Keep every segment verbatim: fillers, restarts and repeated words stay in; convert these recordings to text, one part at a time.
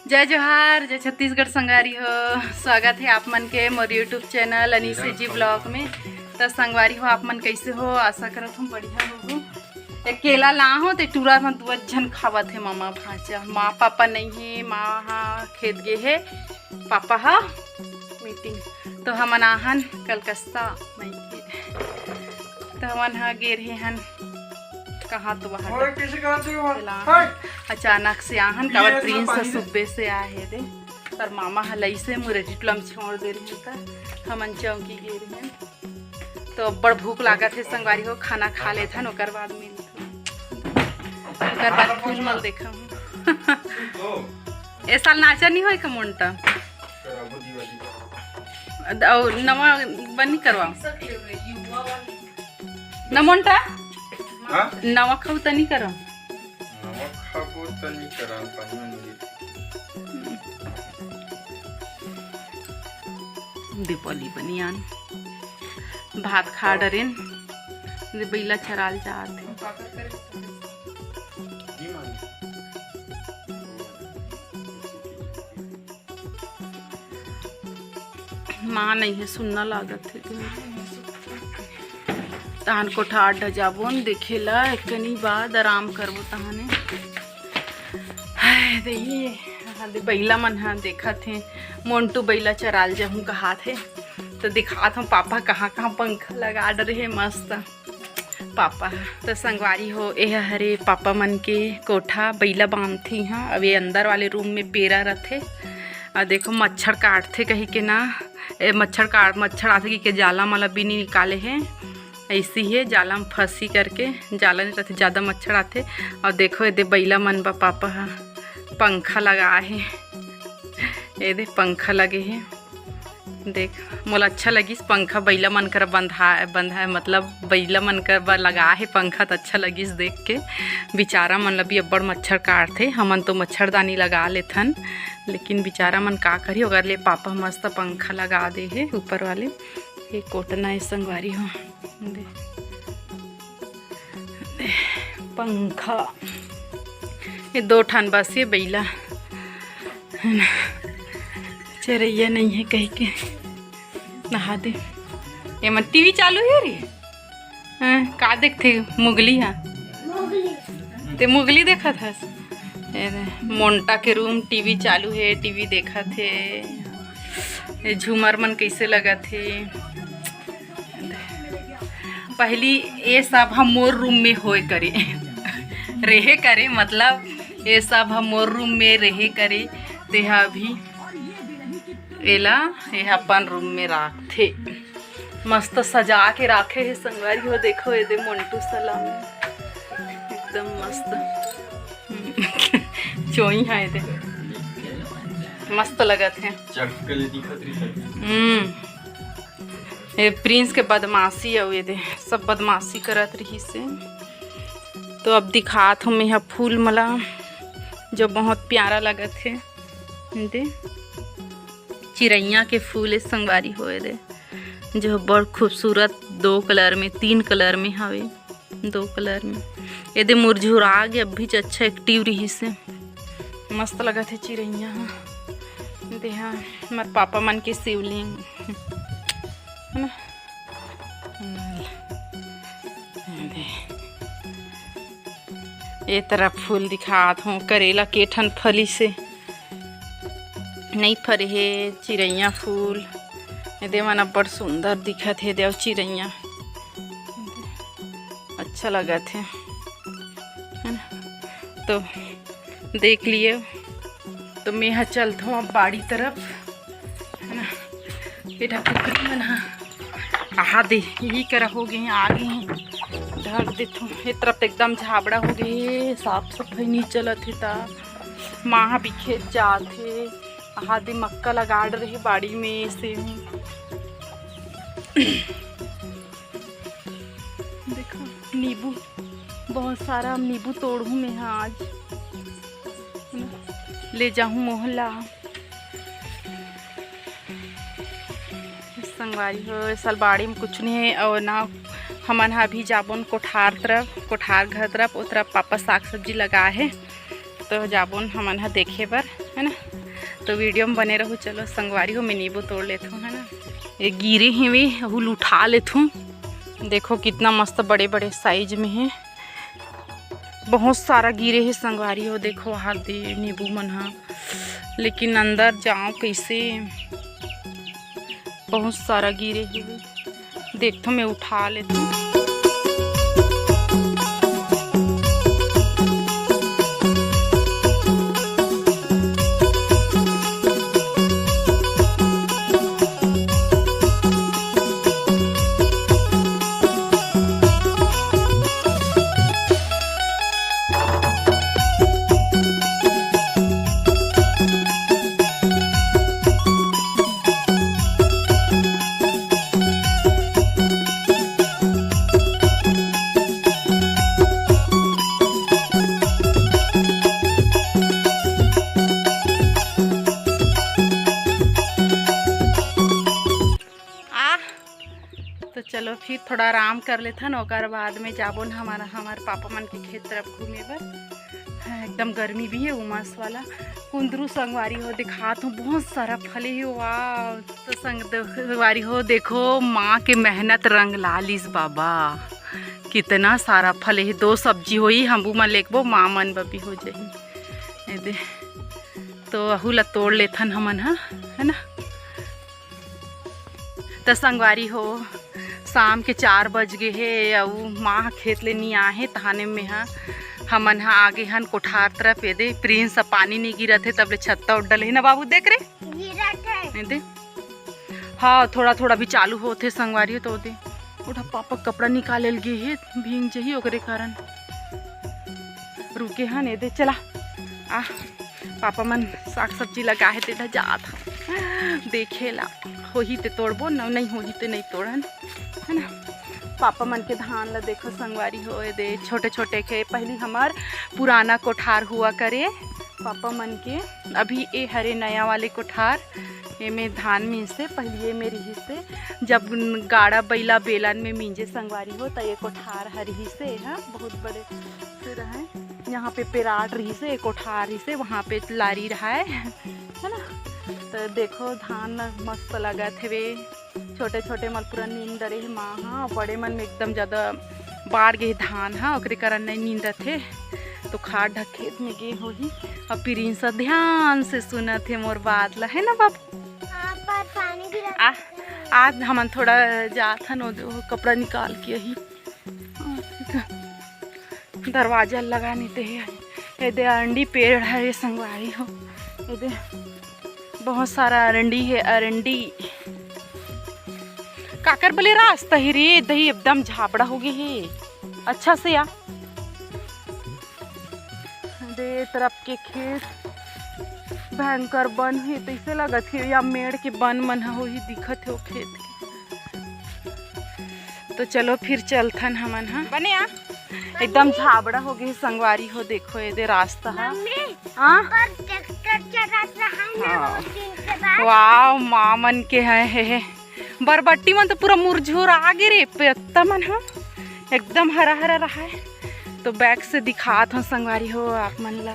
जय जोहार, जय छत्तीसगढ़ संगवारी हो। स्वागत हे आप मन के मोर YouTube चैनल अनीस जी ब्लॉग में। त संगवारी हो, आप मन कइसे हो? आशा करत हूँ बढ़िया होहू। ए केला ला हो ते टूरा मन दुआ झन खावत हे, मामा भांचा। माँ पापा नइ हे, माँ हा खेत गे हे, पापा हा मीटिंग। तो हमन आहन कलकस्ता मइके। तो हमन हा गे रहे हन कहाँ तो वहाँ ओए, तक। कैसे कहाँ से हुआ? चला हाय। अचानक से आहन, ये काबर ऐसा प्रिंस पानी सुबह से आए हे दे। पर मामा हा लइसे मुररी टुलम छोड़ दे रहे त हमन चौकी गे रहे हन। तो अब्बड़ भूख लागत हे संगवारी हो, खाना खा लेथन, ओकर बाद मिलथन, ओकर बाद फूल मन देखम। ए साल नाचा नहीं होय का मोंटा? अउ नवा बनी करवा न मोंटा? हाँ? नवा खाऊ त नहीं करवा? नवा खाबो त नहीं करन, पानी में नहीं। दीपावली बनियान भात खा डरेन, दे बैला चराल जात हे। माँ नहीं हे, सुन्ना लागत हे। तहन कोठार डजाबो न देखे ला, एकनी बाद आराम करबो तहने। हाय, दे ये, हाँ, दे बैला मन हा देखत हे, मोंटू बैला चराल जहूँ कहात हे, तो दिखात हूँ पापा कहाँ कहाँ पंखा लगा डरे हे मस्त। पापा ह। तो संगवारी हो, ए हरे पापा मन के कोठा, बैला बांधथे इहाँ। अब ये अंदर वाले रूम में पेरा रथे। अउ देखो, मच्छर काटथे कही के ना, ए मच्छर काट, मच्छर आथे कही के जाला मन ला भी नहीं निकाले हे। ऐसी हे, जाला में फंसी करके, जाला नहीं रथे, ज़्यादा मच्छर आथे। अउ देखो, एदे बैला मन बा पापा ह पंखा लगा हे, एदे पंखा लगे हे। देख, मोला अच्छा लगिस पंखा, बैला मन कर बंधा, बंधा, मतलब बैला मन कर बर लगा हे पंखा, त अच्छा लगिस देख के। बिचारा मन ल भी अब्बड़ मच्छर काटथे, हमन तो मच्छरदानी लगा लेथन, लेकिन बिचारा मन का करही, ओकर ले पापा मस्त पंखा लगा दे हे ऊपर वाले। ये कोटना हे संगवारी हो, दे। पंखा, ये दो ठन बस ये बैला, है ना? चरैया नहीं है कही के नहा दे। ये मन टीवी चालू हे रे। हाँ, का देखथे मुगली हा? ते मुगली देखत हस? ये दे, मोंटा के रूम टीवी चालू हे, टीवी देखत हे। ये झूमर मन कैसे लगत हे? पहली ये सब हम मोर रूम में होए करे, रहे करे, मतलब ये सब हम मोर रूम में रहे करे। तेहा अभी एला ये अपन रूम में राखथे, मस्त सजा के राखे हे संगवारी हो। देखो, ये दे मोंटू सलाम एकदम मस्त। चोई है दे, मस्त लगत हे। चक्कल दिखत रही है। हम्म, ये प्रिंस के बदमाशी अउ ये दे, सब बदमाशी करत रहिस हे। तो अब दिखात हूँ मैं ह फूल मला, जो बहुत प्यारा लगत हे। दे, चिरैया के फूल हे संगवारी हो, ये दे, जो बड़ खूबसूरत दो कलर में, तीन कलर में हवे। दो कलर में। ये दे मुरझुरा गे, अभी अच्छा एक्टिव रहिस हे। मस्त लगत हे चिरैया ह। दे हा, हमर पापा मन के शिवलिंग, है ना? हम्म। ये दे। ये तरफ फूल दिखात हूँ, करेला के ठन फलिस हे। नई फरे हे चिरैया फूल। ये दे मन अब्बड़ सुंदर दिखत हे, देव चिरैया। अच्छा लगत हे, है ना? तो देख लिए, तो मैं ह चलत हूँ अब बाड़ी तरफ, है ना? बेटा कुकरी मन ह आहा दे, यही करा हो गए, आ गए हैं। ढक देथों। ये तरफ तो एकदम झाबड़ा हो गए, साफ सफाई नहीं चलत हे ता। माँ ह भी खेत जात हे। आहा दे, मक्का लगा रहे बाड़ी में से। देखो नींबू, बहुत सारा नींबू तोड़हूँ मैं ह आज, ले जाहूँ मोहल्ला। संगवारी हो, ए साल बाड़ी में कुछ नहीं है अउ ना हमन ह अभी जाबोन कोठार तरफ, कोठार घर तरफ। ओ तरफ पापा साग सब्जी लगा है, तो जाबोन हमन ह देखे बर, है ना। तो वीडियो में बने रहू। चलो संगवारी हो, मैं नींबू तोड़ लेथूँ, है ना। ये गिरे हे वे, अहू ल उठा लेथूँ। देखो कितना मस्त बड़े बड़े साइज में हे। बहुत सारा गिरे हे संगवारी हो। देखो हाथ दे नींबू मन हा, लेकिन अंदर जाओ कैसे, बहुत सारा गिरे हे। देखथो, मैं उठा लेथो। आ, तो चलो फिर थोड़ा आराम कर लेथन, ओकर बाद में जाबो न हमारा, हमार पापा मन के खेत तरफ घूमे बर। हाँ, एकदम गर्मी भी है, उमस वाला। कुंदरू संगवारी हो, दिखात हूँ, बहुत सारा फले हे। वाह, तो संगवारी हो, देखो, माँ के मेहनत रंग ला लिस बाबा। कितना सारा फले हे, दो सब्जी होई, हमू मन लेकबो, माँ मन बर भी हो जाही। ए दे, तो अहू ला तोड़ लेथन हमन, हाँ, है ना। त संगवारी हो, शाम के चार बज गे हे, अउ माँ ह खेत ले नी आए हे, तहाने में हा, हमन हा आगे हन कोठार तरफ। ए दे, प्रिंस ह पानी नी गिरत हे, तब ले छत्ता ओढ़ डले हे ना बाबू, देख रे। गिरत हे। ए दे। हाँ, थोड़ा थोड़ा भी चालू होत हे संगवारी हो, तो दे। उठा पापा कपड़ा निकाले ल गे हे, भींग जही ओकरे कारण। रुके हन, ए दे, चला। आ, पापा मन साग सब्जी लगा हे, तेला जात हन देखे ला। होही ते तोड़बो, न नहीं होही ते नहीं तोड़न, है ना। पापा मन के धान ला देखो संगवारी हो, ए दे, छोटे छोटे के। पहली हमार पुराना कोठार हुआ करे पापा मन के, अभी ए हरे नया वाले कोठार। एमे धान मिंजथे, पहली एमे रिहिस हे, जब गाड़ा बइला बेलन में मिंजे संगवारी हो, त ये कोठार ह रिहिस हे, हाँ, बहुत बड़े से रहय। यहाँ पे पेराट रिहिस हे, कोठार रिहिस हे, वहाँ पे लारी रहय, है ना। तो देखो धान मस्त लगत हवे, छोटे छोटे मन पूरा नींद डरे हे माँ हा, बड़े मन में एकदम ज्यादा बाढ़ गे हे धान हा, ओकरे कारण नहीं नींदत हे। तो खाट ढक खेत में गे होही। अब प्रिंस ध्यान से सुनत हे मोर बात ला, है ना बाबू? हाँ, पर पानी भी लगा आ, आज हमन थोड़ा जात हन, ओ, ओ कपड़ा निकाल के आही। दरवाजा लगा नी ते हे। ए दे अरंडी पेड़ हे, ये संगवारी हो। ए दे बहुत सारा अरंडी हे, अरंडी। काकर बले रास्ता ही रे, दही एकदम झाबड़ा हो गए हे। अच्छा से आ। दे तरफ के खेत भयंकर बन हे, तइसे लगत हे या मेड़ के बन मन ह होही, दिखत हे ओ खेत के। तो चलो फिर चलथन हमन ह। बने आ, एकदम झाबड़ा हो गए संगवारी हो। देखो ये दे रास्ता ह। मम्मी, हाँ? पर ट्रैक्टर चलत रहा है ना, हाँ। वो दिन के बाद। वाह, माँ मन के है, है, है। बरबट्टी मन तो पूरा मुरझुरा गे रे, पत्ता मन ह एकदम हरा हरा रहा है। तो back से दिखात हूँ संगवारी हो आप मन ला।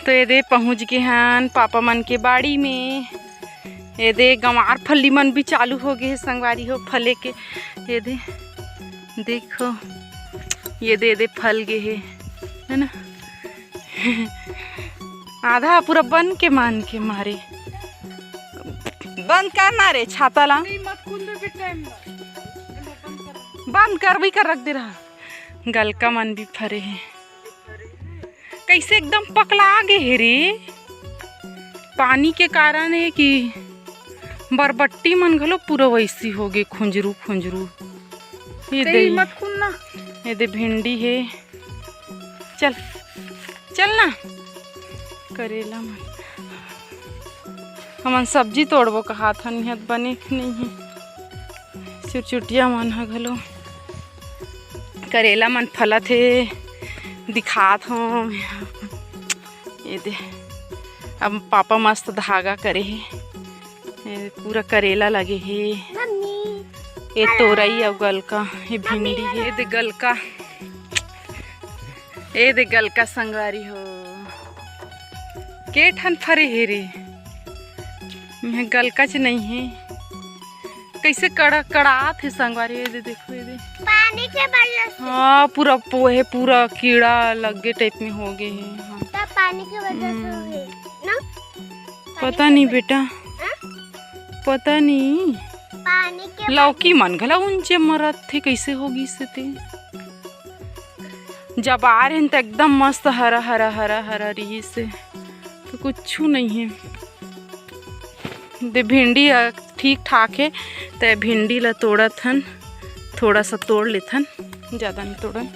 तो ये दे पहुँच गए हन पापा मन के बाड़ी में। ये दे गंवार फली मन भी चालू हो गए हे संगवारी हो फले के। ये दे देखो, ये दे, ये दे फल गे हे, है ना। आधा पूरा बन के मान के मारे। बंद करना रे छाता ला। नहीं, मत खुल दे, टाइम ला। बंद कर भी कर रख दे रहा। गलका मन भी फरे हे। कैसे एकदम पकला गे हे रे। पानी के कारण हे कि बरबट्टी मन घलो पूरा वैसी हो गे, खुंजरू खुंजरू। ये तेरी दे, मत खुलना। ये दे भिंडी हे। चल, चल ना। करेला मन, हमन सब्जी तोड़बो कहात हन, इहाँ बने के नहीं हे। चुरचुटिया मन ह घलो करेला मन फलत हे, दिखात हों। ये दे, अब पापा मस्त धागा करे हे। ये पूरा करेला लगे हे। मम्मी। ये तोरई अउ गलका, ये भिंडी हे। ये दे गलका, ये दे गलका संगवारी हो। के ठन फरे हे रे? मैं गलकच नहीं है। कैसे कड़ा कड़ात हे संगवारी, ये दे, देखो ये दे। पानी के वजह से। हाँ, पूरा पोहे, पूरा कीड़ा लगे टाइप में हो गए हे। हाँ। तो पानी के वजह से हम्म। हुए ना? पता नहीं बेटा, हाँ? पता नहीं। पानी के लौकी मन घला उंचे मरत थे, कैसे होगी से ते? जब आए रहेन त एकदम मस्त हरा हरा हरा हरा रिहिस हे, तो कुछु नहीं है। दे भिंडी ह ठीक ठाक है, त भिंडी ला तोड़त हन, थोड़ा सा तोड़ लेथन, ज़्यादा नहीं तोड़न।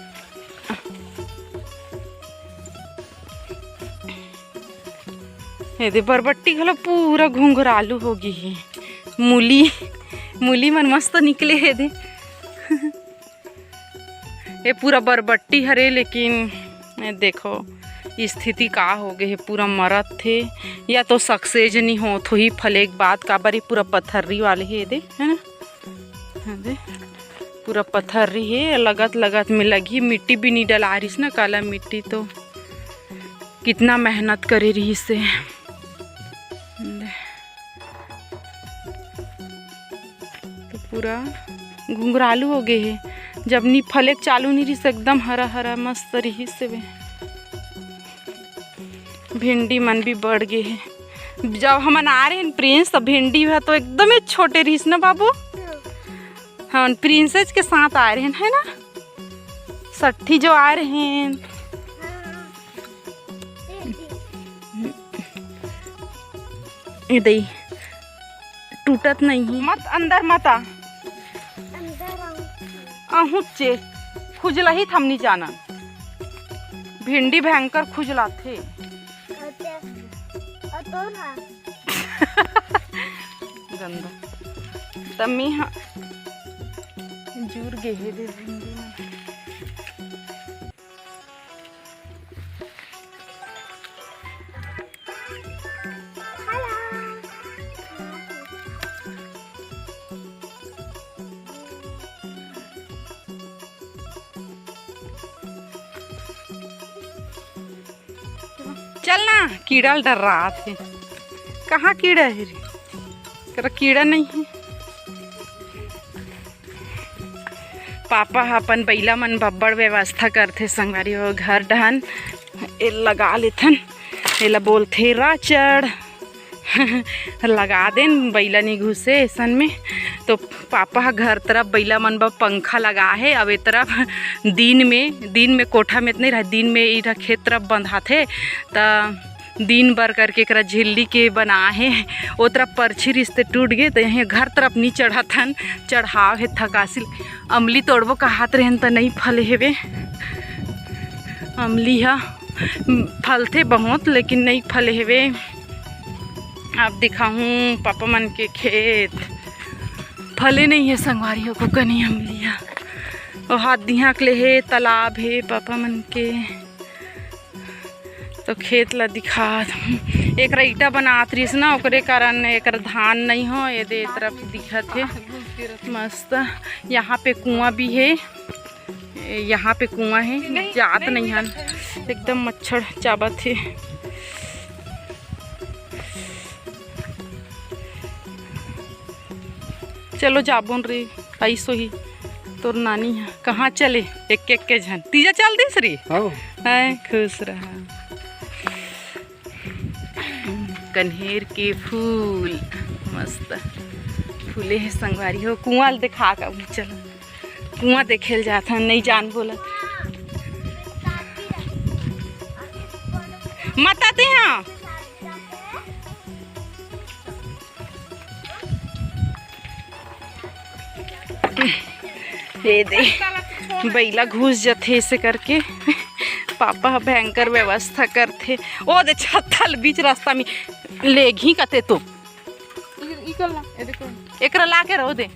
ये दे बरबट्टी घलो पूरा घुंघरालू हो गई है। मूली, मूली मन मस्त निकले हे दे। ये पूरा बरबट्टी हरे, लेकिन ये देखो स्थिति का हो गए हे, पूरा मरत थे। या तो सक्सेस नहीं होत होही फले के बाद, काबर ये पूरा पथर्री वाले हे दे, है ना? हाँ दे, पूरा पथर्री हे, लगत लगत में लगी, मिट्टी भी नहीं डला रहीस ना, काला मिट्टी तो कितना मेहनत करे रहीस हे। दे। तो पूरा घुंघरालू हो गए हे। जब नी फले के चालू नहीं रहीस, एकदम हरा हरा मस्त रहीस हे। भिंडी मन भी बढ़ गए हे। जब हमन आ रहेन प्रिंस, तब भिंडी ह तो एकदम ही छोटे रहीस ना बाबू। हमन प्रिंसेस के साथ आ रहेन, है ना? सट्ठी जो आ रहेन। ये दे, टूटत नहीं है। मत अंदर मत आ। अंदर आऊं। अहुचे खुजलही थमनी जानन। भिंडी भयंकर खुजलाथे। अच्छा। और तो ना। गंदा। तमी हाँ। जुर गे हे दे भिंडी में। चल ना, कीड़ा ल डर्रात हे। कहाँ कीड़ा हे रे? तेरा कीड़ा नहीं है। पापा ह अपन बइला मन बब्बड़ व्यवस्था करथे संगवारी हो। घर डहन ए लगा लेथन, एला बोलथे राचड़। लगा देन, बइला नहीं घुसे ऐसन में। तो पापा ह घर तरफ बइला मन बर पंखा लगा हे। अब ए तरफ दिन में, दिन में कोठा में तो नहीं रह, दिन में इधर खेत तरफ बंधाथे, त दिन बर करके एकरा झिल्ली के बना हे। ओ तरफ परछी रिश्ते टूट गे, त यहीं घर तरफ नी चढ़त हन, चढ़ाव हे थकासिल। अमली तोड़बो कहात रहेन त नहीं फले हेवे। अमली ह फलथे बहुत, लेकिन नहीं फले हेवे। आप दिखाहूँ पापा मन के खेत, फले नहीं है संगवारी हो को कनी अमली ह। ओ हाथ दिहां के ले हे, तालाब हे पापा मन के। तो खेत ला दिखात हूँ। एकरा ईटा बनात रहिस ना, ओकरे कारण एकर धान नहीं हो। ये दे, ए तरफ दिखत हे मस्त। यहाँ पे कुआं भी हे, यहाँ पे कुआं हे, जात नहीं हन। एकदम मच्छर चाबत हे। चलो जाबोन रे, आइस होही तोर नानी ह। कहाँ चले? एक एक के झन तीजा चल दिस रे। हाँ। हैं, खुश रहा। कन्हेर के फूल मस्त फूले हे संगवारी हो। कुआं ल देखा का चल, कुआं देखे ल जात हन, नहीं जान बोलत। मत आते हैं। ये दे, बइला घुस जथे ऐसे करके। पापा ह भयंकर व्यवस्था करथे। ओ दे, छत्था ल बीच रास्ता में लेगही कते तो। ई, ई कर ला, ए देखो। एकरा ला के रहो दे।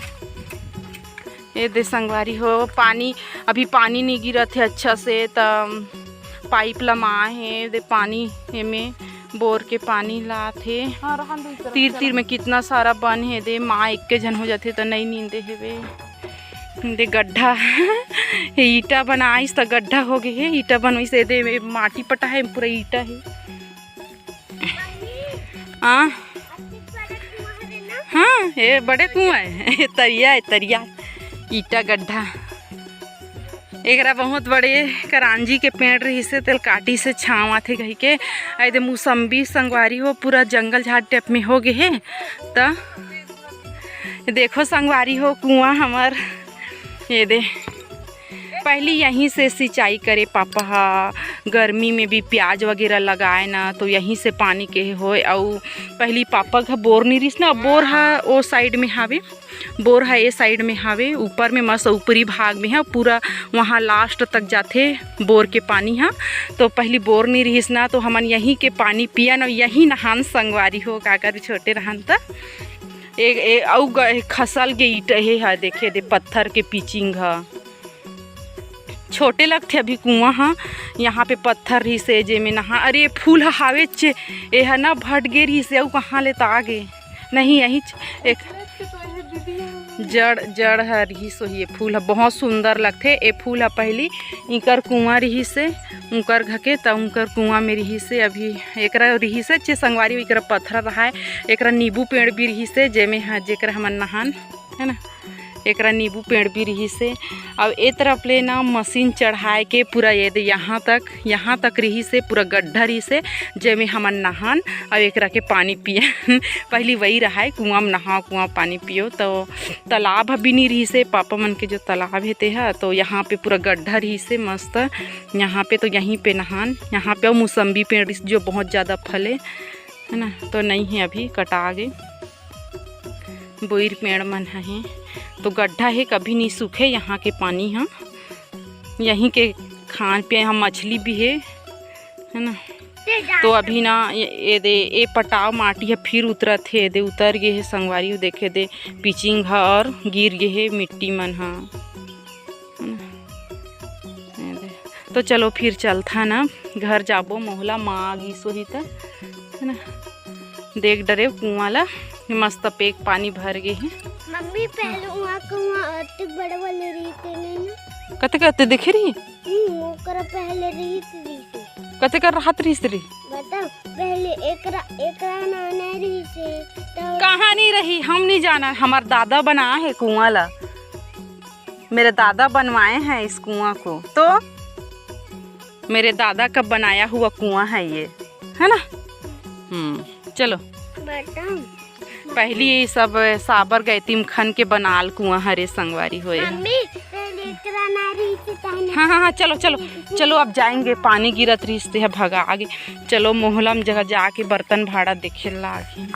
ये दे संगवारी हो, पानी, अभी पानी नहीं गिरत हे अच्छा से, त पाइप लमा हे दे, पानी एमे बोर के पानी लात हे। हाँ, रहन दे, इस तरफ तीर चला। तीर में कितना सारा बन हे दे, माँ एक के झन हो जाथे त नहीं नींदे हेवे। दे गड्ढा, ये ईटा बनाइस त गड्ढा हो गए हे, ईटा बनवाइस, ये दे, ये माटी पटा है, पूरा ईटा है। आ? हाँ, ये बड़े कुआं है, ये तरिया है, तरिया, ईटा गड्ढा। एकरा बहुत बड़े करांजी के पेड़ रहिसे, तेल काटी से छाँव आथे कहिके। आ एदे मुसम्बी संगवारी हो, पूरा जंगल झाड़ टाइप में हो गे हे। त देखो संगवारी हो, कुआं हमर, ये दे, पहली यहीं से सिंचाई करे पापा हा। गर्मी में भी प्याज वगैरह लगाए ना, तो यहीं से पानी के होए। अउ पहली पापा घर बोर नहीं रहिस ना, बोर हा ओ साइड में हावे, बोर हा ए साइड में हावे, ऊपर में मस्त ऊपरी भाग में है, पूरा वहाँ लास्ट तक जाथे बोर के पानी हा। तो पहली बोर नहीं रहिस ना, तो हमन यहीं के पानी पियन अउ यहीं नहान संगवारी हो, का कर छोटे रहन त। ए, ए, अउ ग-, खसल गे ईट हे हा, देखे दे पत्थर के पिचिंग हा। छोटे लगथे अभी कुआं हा। यहाँ पे पत्थर रहिसे, जेमे नहा, अरे, ये फूल ह हावेच, ए ह ना भट गे रहिसे, अउ कहाँ ले त आ गे। नहीं, यही च-, एक जड़, जड़ ह रहिस होही। ये फूल ह बहुत सुंदर लगथे। ए फूल ह पहली इकर कुआं रहिसे, उकर घके, त उकर कुआं में रहिसे। अभी एकरा रहिसे चे संगवारी, एकरा पथरा रहाय, एकरा नींबू पेड़ भी रहिसे, जेमे ह, जेकरा हमन नहान, है ना। एकरा नींबू पेड़ भी रहिसे। अउ ए तरफ ले ना मशीन चढ़ाए के पूरा ये दे यहाँ तक, यहाँ तक रहिसे, पूरा गड्ढा रहिसे, जेमे हमन नहान अउ एकरा के पानी पियन। पहली वही रहाय, कुआं में नहाओ, कुआं पानी पियो। तो तालाब ह भी नहीं रहिसे, पापा मन के जो तालाब हे ते ह, तो यहाँ पे पूरा गड्ढा रहिसे मस्त। यहाँ पे तो यहीं पे नहान, यहाँ पे अउ मुसम्बी पेड़ रहिस जो बहुत ज़्यादा फले, है ना, तो नहीं है, अभी कटा गे। बोइर पेड़ मन ह हे, तो गड्ढा हे, कभी नहीं सूखे यहाँ के पानी ह। यहीं के खान पिए, यहाँ मछली भी हे, है ना। तो अभी ना ये, ये दे, ये पटाव माटी ह फिर उतरत हे, ये दे उतर गे हे संगवारी हो, देखे दे पिचिंग ह और गिर गे हे मिट्टी मन ह, है ना। ये दे। तो चलो फिर चलथन अब घर जाबो, मोहला माँ आ गिस होही त, है ना। देख डरे कुआं ला, मस्त पेक पानी भर गे हे। मम्मी, पहले वहाँ कुआं अतिक बड़े वाले रहिस हे ना? कते कते देखे रही? हम्म, ओकरा पहले रहिस, रहिस। कते कर रहत रहिस रे? बता, पहले एकरा, एकरा नाना रहिस हे, तो कहाँ नहीं रही, हम नहीं जाना। हमार दादा बनाए हे कुआं ला, मेरे दादा बनवाए हैं इस कुआं को। तो मेरे दादा का बनाया हुआ कुआं है ये, है ना। हम्म, चलो। बता। पहली ये सब साबर गैतिम खन के बनाल कुआं हरे संगवारी होए ह। मम्मी, पहले एकरा ना रहिस हे, तहन हाँ, हाँ, हाँ, चलो, चलो, चलो, अब जाएंगे, पानी गिरत रहिस ते ह भगा आगे। चलो, मोहला म जगह जाके बर्तन भाड़ा देखे लागी।